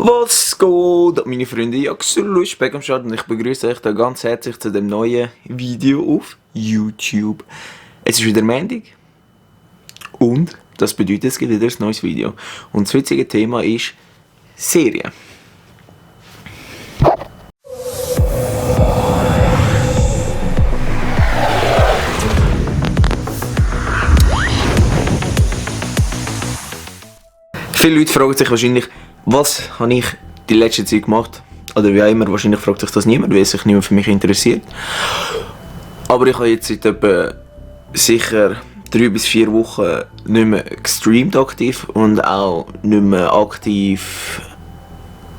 Was geht, meine Freunde? Ja, Xulus Beck am Start und ich begrüße euch da ganz herzlich zu dem neuen Video auf YouTube. Es ist wieder Montag und das bedeutet, es gibt wieder ein neues Video. Und das heutige Thema ist Serien. Viele Leute fragen sich wahrscheinlich, was habe ich die letzte Zeit gemacht? Oder wie auch immer, wahrscheinlich fragt sich das niemand, weil sich niemand für mich interessiert. Aber ich habe jetzt seit etwa sicher 3 bis 4 Wochen nicht mehr gestreamt aktiv und auch nicht mehr aktiv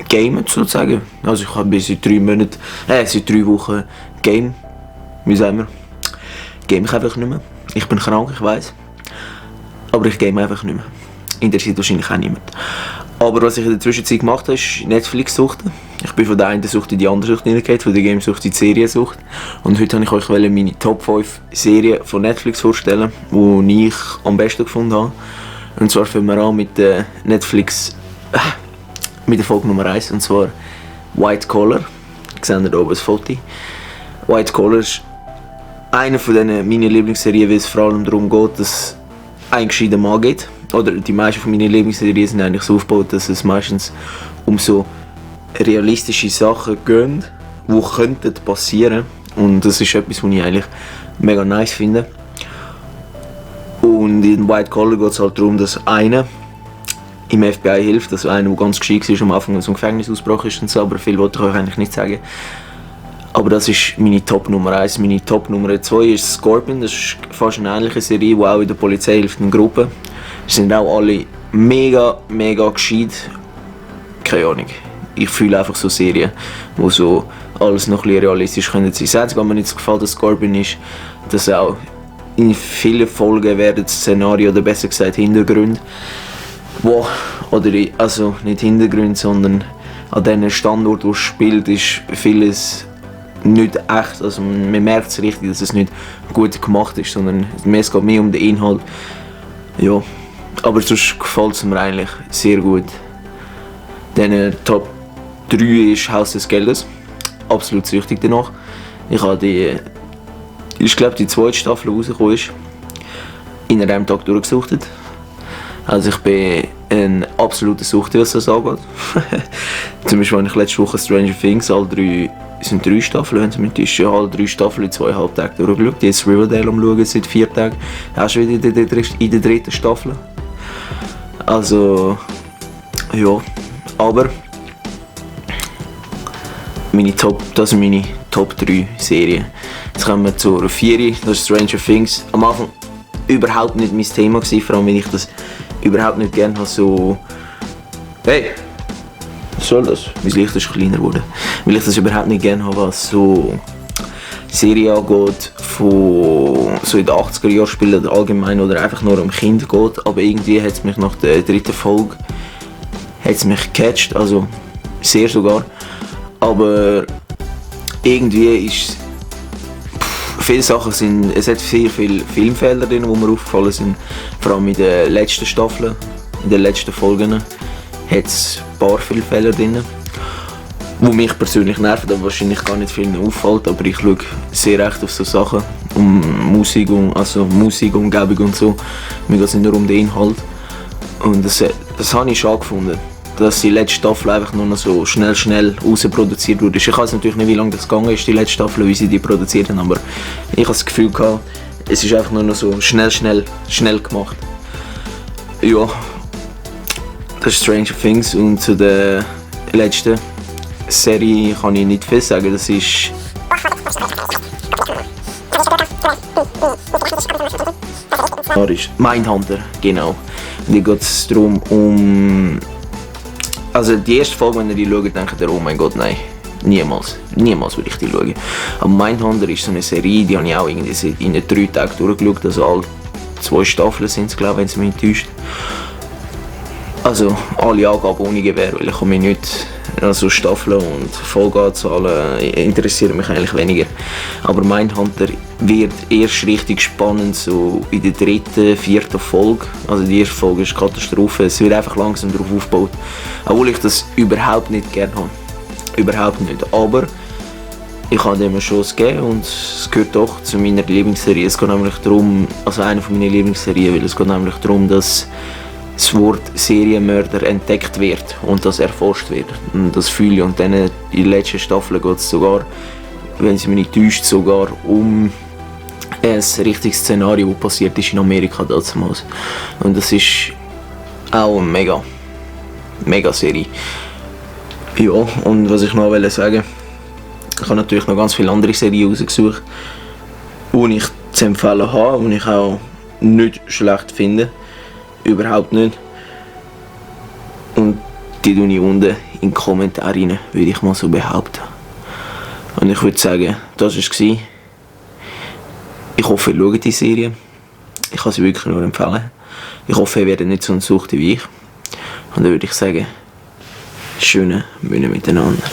gamet sozusagen. Also ich habe seit 3 Wochen game, wie sagen wir, game ich einfach nicht mehr. Ich bin krank, ich weiß, aber ich game einfach nicht mehr. Interessiert wahrscheinlich auch niemand. Aber was ich in der Zwischenzeit gemacht habe, ist Netflix-Suchten. Ich bin von der einen Sucht in die andere Sucht hineingegangen, von der Gamesucht in die Seriensucht. Und heute wollte ich euch meine Top 5 Serien von Netflix vorstellen, die ich am besten gefunden habe. Und zwar fangen wir an mit Netflix, mit der Folge Nummer 1, und zwar White Collar. Ich sehe hier oben ein Foto. White Collar ist eine von meiner Lieblingsserien, weil es vor allem darum geht, dass es einen gescheiten Mann gibt. Oder die meisten von meinen Lieblingsserien sind eigentlich so aufgebaut, dass es meistens um so realistische Sachen geht, die könnten passieren. Und das ist etwas, was ich eigentlich mega nice finde. Und in White Collar geht es halt darum, dass einer im FBI hilft, also einer, der ganz gescheit war am Anfang, als ein Gefängnisausbruch ist und so, aber viel wollte ich euch eigentlich nicht sagen. Aber das ist meine Top Nummer 1. Meine Top Nummer 2 ist Scorpion, das ist fast eine ähnliche Serie, die auch in der Polizei hilft, in Gruppen. Sie sind auch alle mega gescheit. Keine Ahnung. Ich fühle einfach so Serien, wo so alles noch ein bisschen realistisch können sein. Das Einzige, was mir nicht gefällt, dass Scorpion ist, dass auch in vielen Folgen werden Szenarien, oder besser gesagt Hintergründe, also nicht Hintergründe, sondern an diesem Standort, wo es spielt, ist vieles nicht echt. Also man merkt es richtig, dass es nicht gut gemacht ist, sondern es geht mehr um den Inhalt. Ja. Aber sonst gefällt es mir eigentlich sehr gut. Dann Top 3 ist Haus des Geldes. Absolut süchtig danach. Ich habe die zweite Staffel rausgekommen ist, in einem Tag durchgesuchtet. Also ich bin ein absoluter Suchti, was das angeht. Zum Beispiel habe ich letzte Woche Stranger Things, sind 3 Staffeln, wenn es mit ist, ja, alle 3 Staffeln in 2,5 Tagen durchgeschaut. Jetzt Riverdale am Schauen seit 4 Tagen. Auch schon wieder in der 3. Staffel. Also, ja, aber das sind meine Top 3 Serien. Jetzt kommen wir zur 4, das ist Stranger Things. Am Anfang überhaupt nicht mein Thema gewesen, vor allem weil ich das überhaupt nicht gerne habe, so... Hey! Was soll das? Mein Licht ist kleiner geworden. Weil ich das überhaupt nicht gerne habe, was so Serien angeht, von so in den 80er Jahren spielen allgemein oder einfach nur um Kinder geht. Aber irgendwie hat es mich nach der 3. Folge gecatcht, also sehr sogar. Aber irgendwie ist viele Sachen es hat sehr viele Filmfehler drin, die mir aufgefallen sind. Vor allem in den letzten Staffeln, in den letzten Folgen hat es ein paar Filmfehler drin, die mich persönlich nerven, aber wahrscheinlich gar nicht vielen auffällt. Aber ich schaue sehr recht auf so Sachen, um Musik, Umgebung und so. Mir geht es nicht nur um den Inhalt. Und das habe ich schade gefunden, dass die letzte Staffel einfach nur noch so schnell rausproduziert wurde. Ich weiß natürlich nicht, wie lange das gegangen ist, die letzte Staffel, wie sie die produziert haben, aber ich habe das Gefühl gehabt, es ist einfach nur noch so schnell gemacht. Ja, das ist Stranger Things. Und zu der letzten Serie kann ich nicht viel sagen, das ist... Mindhunter, genau. Und hier geht es darum, also die erste Folge, wenn ihr die schaut, denkt ihr, oh mein Gott, nein, niemals würde ich die schauen. Aber Mindhunter ist so eine Serie, die habe ich auch irgendwie in 3 Tagen durchgeschaut, also alle 2 Staffeln sind es, glaube ich, wenn es mich täuscht. Also alle Angaben ohne Gewehr, weil ich kann mich nicht Also Staffeln und Folgeanzahlen interessieren mich eigentlich weniger. Aber Mindhunter wird erst richtig spannend so in der 3., 4. Folge. Also die erste Folge ist Katastrophe. Es wird einfach langsam darauf aufgebaut. Obwohl ich das überhaupt nicht gerne habe. Überhaupt nicht. Aber ich habe dem eine Chance gegeben und es gehört doch zu meiner Lieblingsserie. Es geht nämlich darum, also eine von meinen Lieblingsserien, weil es geht nämlich darum, dass das Wort Serienmörder entdeckt wird und das erforscht wird. Und das fühle ich. Und dann in der letzten Staffel geht es sogar, wenn sie mich nicht täuscht, sogar um ein richtiges Szenario, das passiert ist in Amerika damals. Und das ist auch eine mega Serie. Ja, und was ich noch sagen wollte, ich habe natürlich noch ganz viele andere Serien rausgesucht, die ich zu empfehlen habe und ich auch nicht schlecht finde. Überhaupt nicht. Und die tue ich unten in die Kommentare rein, würde ich mal so behaupten. Und ich würde sagen, das war es. Ich hoffe, ihr schaut die Serie. Ich kann sie wirklich nur empfehlen. Ich hoffe, ihr werdet nicht so ein Suchte wie ich. Und dann würde ich sagen, schöne Mühe miteinander.